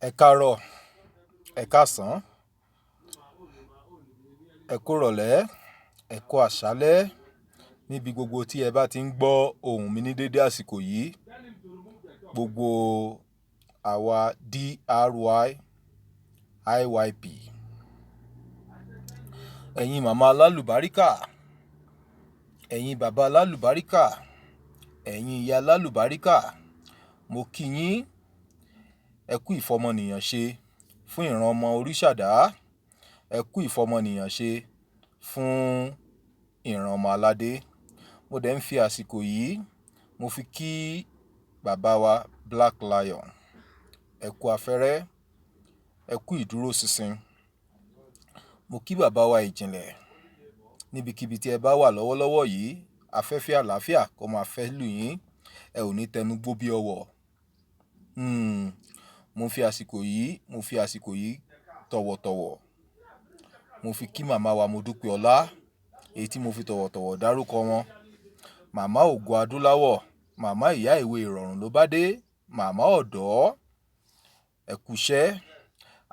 Ẹ káàárọ̀, ẹ káàsán, ẹ kú ìrọ̀lẹ́, ẹ kú àṣálẹ́ níbi gbogbo tí ẹ bá ti ń gbọ́ ohùn mi ní dédé àsìkò yìí. Gbogbo àwa DRY IYP. Ẹ̀yin màmá alálùbáríkà, ẹ̀yin bàbá alálùbáríkà, ẹ̀yin ìyá alálùbáríkà, mo kí yín. Ẹ kú ìfọmọnìyàn ṣe fún ìran ọmọ Oríṣàdá. Ẹ kú ìfọmọnìyàn ṣe fún ìran ọmọ aládé. Mo dẹ̀ ń fi àsìkò yìí, mo fi kí bàbá wa Black Lion. Ẹ kú afẹ́rẹ́, ẹ kú ìdúróṣinṣin. Mo kí bàbá wa Ìjìnlẹ̀ níbikíbi tí ẹ bá wà lọ́wọ́lọ́wọ́ yìí. Afẹ́fẹ́ àlàáfíà kó máa fẹ́ lù yín. Ẹ ò ní tẹnu gbó bí ọwọ̀. Mo fi àsìkò yìí, mo fi àsìkò yìí tọ̀wọ̀tọ̀wọ̀. Mo fi kí màmá wa Modúpẹ́ọlá, èyí tí mo fi tọ̀wọ̀tọ̀wọ̀ dárúkọ wọn. Màmá Ògo Adúláwọ̀, màmá ìyá ìwé ìrọ̀rùn ló bá dé, màmá ọ̀dọ́. Ẹ kú iṣẹ́,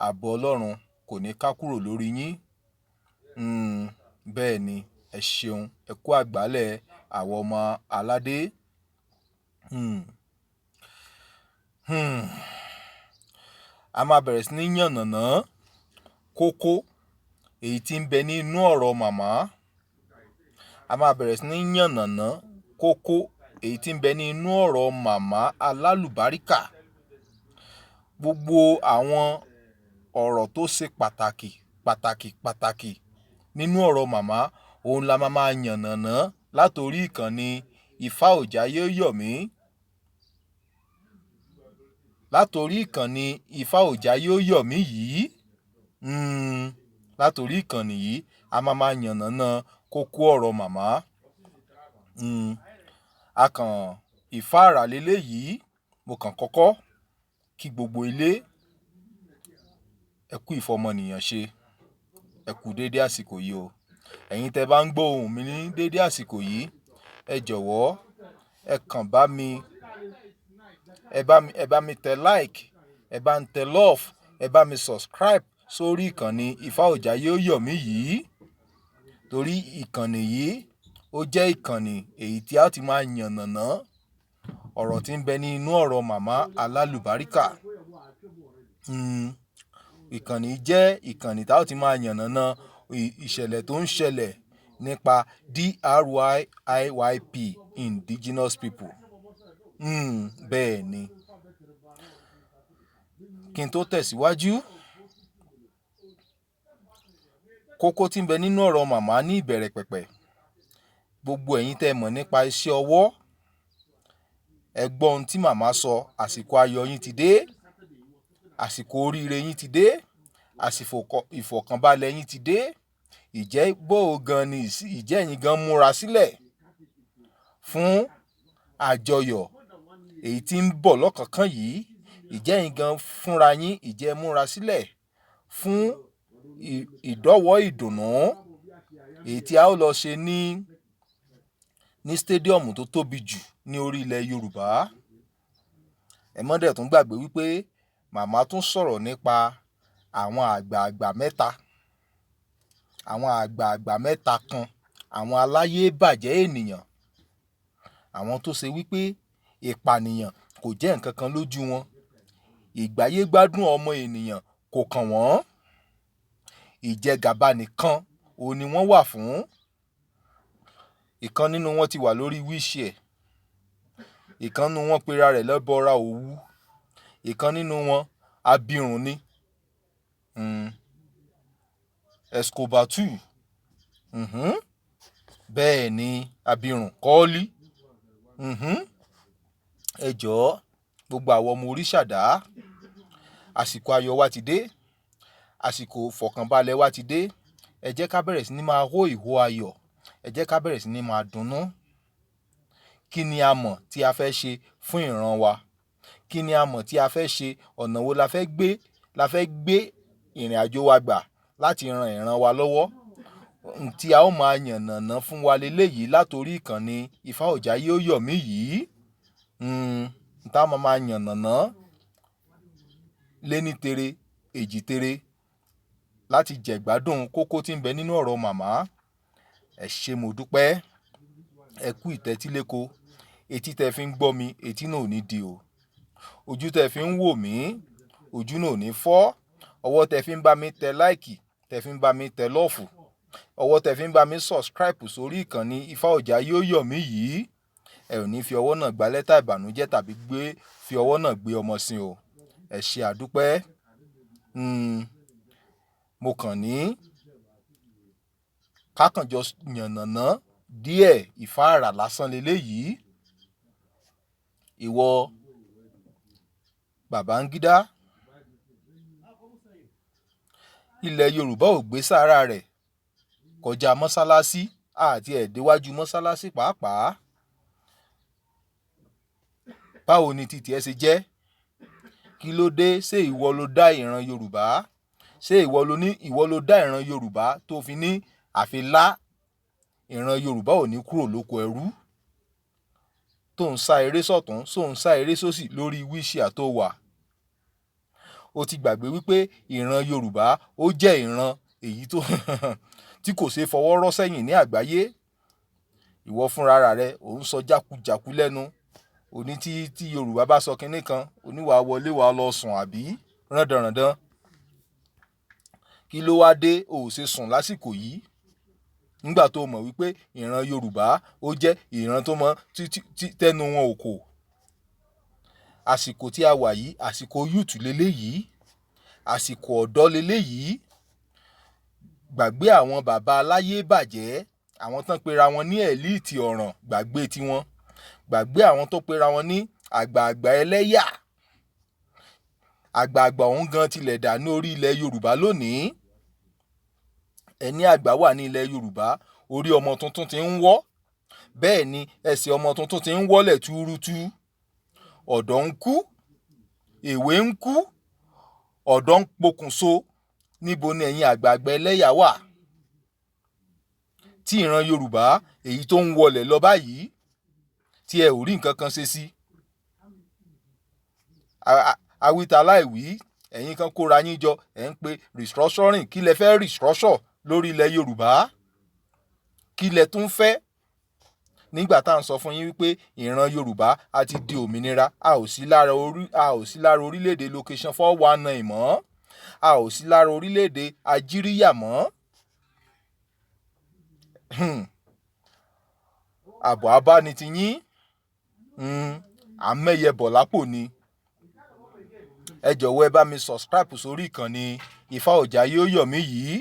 ààbò Ọlọ́run kò ní ká kúrò lórí yín. Bẹ́ẹ̀ ni, ẹ ṣeun, ẹ kú àgbálẹ̀ àwọn ọmọ aládé. Hmm. Hmm. A máa bẹ̀rẹ̀ sí ní yànnàná kókó èyí tí ń bẹ nínú ọ̀rọ̀ màmá. A máa bẹ̀rẹ̀ sí ní yànnàná kókó èyí tí ń bẹ nínú ọ̀rọ̀ màmá alálùbáríkà. Gbogbo àwọn ọ̀rọ̀ tó ṣe pàtàkì, pàtàkì, pàtàkì nínú ọ̀rọ̀ màmá, òun la máa máa yànnàná látorí ìkànnì Ifá Òjáyé Yọ̀mí. Látorí ìkànnì Ifá Òjáyé Yọ̀mí yìí. Látorí ìkànnì yìí, a máa máa yànnàná kókó ọ̀rọ̀ màmá. A kàn ìfáàrà leléyìí, mo kàn kọ́kọ́ kí gbogbo ilé. Ẹ kú ìfọmọnìyàn ṣe. Ẹ kú dédé àsìkò yìí o. Ẹ̀yin tẹ bá ń gbọ́ ohùn mi ní dédé àsìkò yìí, ẹ jọ̀wọ́, ẹ kàn bá mi, ẹ bá mi tẹ like, ẹ bá ń tẹ love, ẹ bá mi subscribe sórí ìkànnì Ifá Òjáyé Yọ̀mí yìí. Torí ìkànnì yìí, ó jẹ́ ìkànnì èyí tí a ti máa yànnàná ọ̀rọ̀ tí ń bẹ ní inú ọ̀rọ̀ màmá alálùbáríkà. Ìkànnì jẹ́ ìkànnì tí a ti máa yànnàná ìṣẹ̀lẹ̀ tó ń ṣẹlẹ̀ nípa DRY IYP Indigenous People. Bẹ́ẹ̀ ni. Kí n tó tẹ̀síwájú, kókó tí ń bẹ nínú ọ̀rọ̀ màmá ní ìbẹ̀rẹ̀ pẹ̀pẹ̀. Gbogbo ẹ̀yin tẹ mọ̀ nípa iṣẹ́ ọwọ́, ẹ gbọ́ ohun tí màmá sọ. Àsìkò ayọ̀ yín ti dé, àsìkò oríire yín ti dé, àsìkò ìfọ̀kànbalẹ̀ yín ti dé. Ìjẹ́ bó o gan ni ìjẹ́ ẹ̀yin gan múra sílẹ̀ fún àjọyọ̀ èyí tí ń bọ̀ lọ́kànkán yìí? Ìjẹ́ ẹ̀yin gan fúnra yín, ìjẹ́ múra sílẹ̀ fún ìdọ́wọ́ ìdùnnú èyí tí a ó lọ ṣe ní stadium tó tóbi jù ní orí ilẹ̀ Yorùbá? Ẹ mọ́ dẹ̀ tún gbàgbé wípé màmá tún sọ̀rọ̀ nípa àwọn àgbààgbà mẹ́ta. Àwọn àgbààgbà mẹ́ta kan, àwọn aláyé bàjẹ́ ènìyàn. Àwọn tó ṣe wípé ìpànìyàn kò jẹ́ ǹkan kan lójú wọn. Ìgbáyé gbádùn ọmọ ènìyàn kò kàn wọ́n. Ìjẹgàba nìkan òun ni wọ́n wà fún. Ìkan nínú wọn ti wà lórí wheelchair. Ìkan nínú wọn pera rẹ̀ lẹ́bọra òwu. Ìkan nínú wọn abirùn ni. Escobar two. Bẹ́ẹ̀ ni, abirùn kọ́ọ́lí. Ẹ jọ̀ọ́, gbogbo àwọn ọmọ Oríṣàdá, àsìkò ayọ̀ wa ti dé, àsìkò ìfọ̀kànbalẹ̀ wa ti dé. Ẹ jẹ́ ká bẹ̀rẹ̀ sí ní máa hó ìhó ayọ̀. Ẹ jẹ́ ká bẹ̀rẹ̀ sí ní máa dunnú. Kí ni a mọ̀ tí a fẹ́ ṣe fún ìran wa? Kí ni a mọ̀ tí a fẹ́ ṣe? Ọ̀nà wo la fẹ́ gbé ìrìn àjò wa gbà láti ran ìran wa lọ́wọ́? Ohun tí a ó máa yànnàná fún wa leléyìí látorí ìkànnì Ifá Òjáyé Yọ̀mí yìí. Tá a máa máa yànnàná. Léní tere èjì tere láti jẹ̀gbádùn kókó tí ń bẹ nínú ọ̀rọ̀ màmá. Ẹ ṣé, mo dúpẹ́. Ẹ kú ìtẹ́tíléko. Etí tẹ́ fi ń gbọ́ mi, etí náà ò ní di o. Ojú tẹ́ fi ń wò mí, ojú náà ò ní fọ́. Ọwọ́ tẹ́ fi ń bá mi tẹ like, tẹ́ fi ń bá mi tẹ love, ọwọ́ tẹ́ fi ń bá mi subscribe sórí ìkànnì Ifá Ọ̀já yóò yọ̀ mí yìí, ẹ ò ní fi ọwọ́ náà gba lẹ́tà ìbànújẹ́ tàbí gbé fi ọwọ́ náà gbé ọmọ sin o. Ẹ ṣé, àdúpẹ́. Mo kàn ní kákànjọ yànnàná díẹ̀, ìfáàrà lásán leléyìí. Ìwọ Babangida, ilẹ̀ Yorùbá ò gbé sára rẹ̀ kọjá mọ́sálásí àti ẹ̀ẹ́dẹ́wájú mọ́sálásí pàápàá. Báwo ni títí ẹ ṣe jẹ́? Kí ló dé? Ṣé ìwọ ló dá ìran Yorùbá? Ṣé ìwọ ló ní, ìwọ ló dá ìran Yorùbá tó fi ní àfi lá ìran Yorùbá ò ní kúrò lóko ẹrú, tó ń sá eré sọ̀tún, tó ń sá eré sósì lórí wheelchair tó wà? Ó ti gbàgbé wípé ìran Yorùbá ó jẹ́ ìran èyí tó tí kò ṣeé fọwọ́ rọ́ sẹ́yìn ní àgbáyé. Ìwọ fúnra rẹ ò ń sọ jákujàku lẹ́nu òní. Tí Yorùbá bá sọ kinní kan, oníwàá wọlé wàá lọ sùn àbí rándanràndan. Kí ló wá dé o ò ṣe sùn lásìkò yìí, nígbà tó mọ̀ wípé ìran Yorùbá ó jẹ́ ìran tó mọ tí tẹnu wọn ò kò? Àsìkò tí a wà yìí, àsìkò youth leléyìí, àsìkò ọ̀dọ́ leléyìí. Gbàgbé àwọn bàbá aláyé bàjẹ́, àwọn tán pera wọn ní elite ọ̀ràn, gbàgbé tiwọn. Gbàgbé àwọn tó pera wọn ní àgbààgbà ẹlẹ́yà. Àgbààgbà ọ̀hún gan tilẹ̀ dà ní orí ilẹ̀ Yorùbá lónìí? Ẹni àgbà wà ní ilẹ̀ Yorùbá, orí ọmọ tuntun ti ń wọ́, bẹ́ẹ̀ ni ẹsẹ̀ ọmọ tuntun ti ń wọ́lẹ̀ túrútú. Ọ̀dọ́ ń kú, èwe ń kú, ọ̀dọ́ ń pokùnso. Níbo ni ẹ̀yin àgbààgbà ẹlẹ́yà wà tí ìran Yorùbá èyí tó ń wọlẹ̀ lọ báyìí, tí ẹ ò rí nǹkan kan ṣe sí? Awíta láìwí, ẹ̀yin kan kóra yín jọ, ẹ̀ ń pe restructuring. Kí lẹ fẹ́ restructure lórí ilẹ̀ Yorùbá? Kí lẹ tún fẹ́, nígbà tá à ń sọ fún yín wípé ìran Yorùbá a ti di òmìnira, a ò sí lára orílẹ̀-èdè location 419 mọ́, a ò sí lára orílẹ̀-èdè ajíríyà mọ́? Àbọ̀ abáni ti yín, à ń mẹ́yẹ bọ̀ lápò ni. Ẹ jọ̀wọ́, ẹ bá mi subscribe sórí ìkànnì Ifá Ọ̀já yóò yọ̀ mí yìí.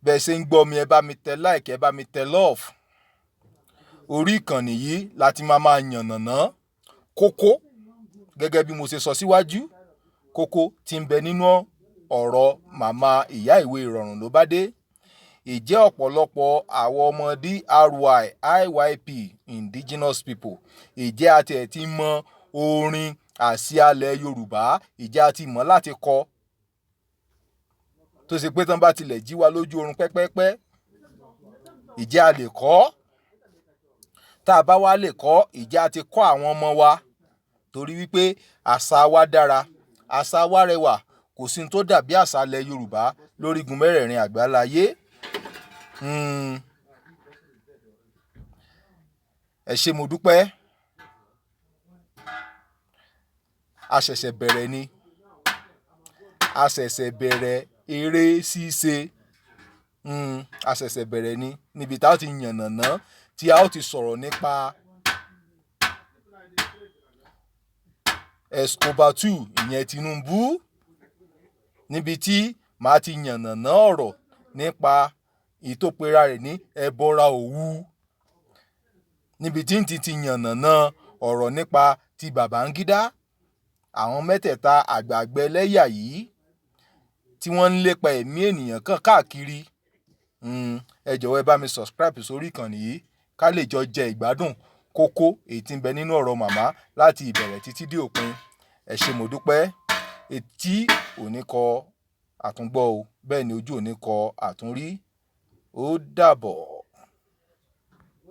Bẹ́ẹ̀ ṣe ń gbọ́ mi, ẹ bá mi tẹ like, ẹ bá mi tẹ love. Orí ìkànnì yìí láti máa yànnàná kókó, gẹ́gẹ́ bí mo ṣe sọ síwájú, kókó tí ń bẹ nínú ọ̀rọ̀ màmá ìyá ìwé ìrọ̀rùn ló bá dé. Ìjẹ́ ọ̀pọ̀lọpọ̀ àwọn ọmọ DRY IYP, indigenous people, ìjẹ́ àti ẹ̀ ti mọ orin àsíá ilẹ̀ Yorùbá? Ìjẹ́ àti mọ̀ láti kọ, tó ṣe pé tán bá tilẹ̀ jí wa lójú oorun pẹ́pẹ́pẹ́, ìjẹ́ a lè kọ́? Tá a bá wá lè kọ́, ìjẹ́ a ti kọ́ àwọn ọmọ wa? Torí wípé àṣà wa dára, àṣà wa rẹwà, kò sí tó dàbí àṣà ilẹ̀ Yorùbá lórígun mẹ́rẹ̀ẹ̀rin àgbáláyé. Ẹ ṣé, mo dúpẹ́. A ṣẹ̀ṣẹ̀ bẹ̀rẹ̀ ni, a ṣẹ̀ṣẹ̀ bẹ̀rẹ̀ eré ṣíṣe. A ṣẹ̀ṣẹ̀ bẹ̀rẹ̀ ni níbi tá a ti yànnàná, tí a ó ti sọ̀rọ̀ nípa Escobar 2, ìyẹn Tinubu, níbi tí màá ti yànnàná ọ̀rọ̀ nípa èyí tó pera rẹ̀ ní ẹbọra òwu, níbi tí n ti yànnàná ọ̀rọ̀ nípa ti Babangida, àwọn mẹ́tẹ̀ẹ̀ta àgbààgbà ẹlẹ́yà yìí tí wọ́n ń lépa ẹ̀mí ènìyàn kan káàkiri. Ẹ jọ̀wọ́, ẹ bá mi subscribe sórí ìkànnì yìí, ká lè jọ jẹ ìgbádùn kókó èyí tí ń bẹ nínú ọ̀rọ̀ màmá láti ìbẹ̀rẹ̀ títí dé òpin. Ẹ ṣé, mo dúpẹ́. Etí ò ní kọ àtúngbọ́ o, bẹ́ẹ̀ ni ojú ò ní kọ àtúnrí. Ó dàbọ̀.